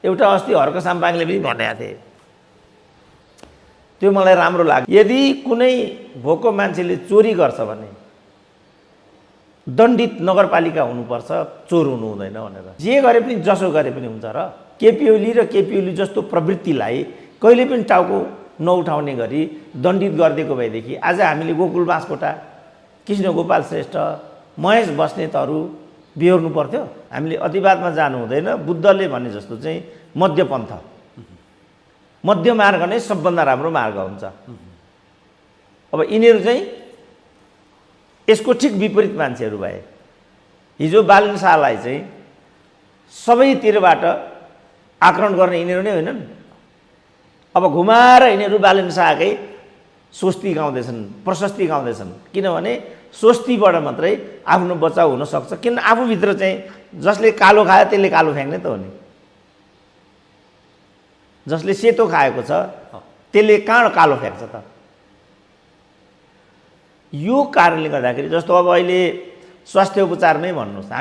एउटा अस्ति हर्क साम्पाङले पनि भनेका थिए, त्यो मलाई राम्रो लाग्यो। यदि कुनै भोको मान्छेले चोरी गर्छ भने दण्डित नगरपालिका हुनुपर्छ, चोर हुनु हुँदैन भनेर। जे गरे पनि जसो गरे पनि हुन्छ र केपी ओली र केपी ओली जस्तो प्रवृत्तिलाई कहिले पनि टाउको नउठाउने गरी दण्डित गरिदिएको भएदेखि आज हामीले गोकुल बास्कोटा, कृष्ण गोपाल श्रेष्ठ, महेश बस्नेतहरू बिहोर्नु पर्थ्यो। हामीले अतिवादमा जानु हुँदैन। बुद्धले भने जस्तो चाहिँ मध्यपन्थ, मध्य मार्ग नै सबभन्दा राम्रो मार्ग हुन्छ। अब यिनीहरू चाहिँ यसको ठिक विपरीत मान्छेहरू भए। हिजो बालन शाहलाई चाहिँ सबैतिरबाट आक्रमण गर्ने यिनीहरू नै होइनन्। अब घुमाएर यिनीहरू बालन शाहकै स्वस्ति गाउँदैछन्, प्रशस्ति गाउँदैछन्। किनभने स्वस्तिबाट मात्रै आफ्नो बचाउ हुन सक्छ। किन आफूभित्र चाहिँ जसले कालो खायो त्यसले कालो फ्याँक्ने त हो नि। जसले सेतो खाएको छ त्यसले कहाँ कालो फ्याँक्छ त। यो कारणले गर्दाखेरि जस्तो अब अहिले स्वास्थ्य उपचारमै भन्नुहोस्,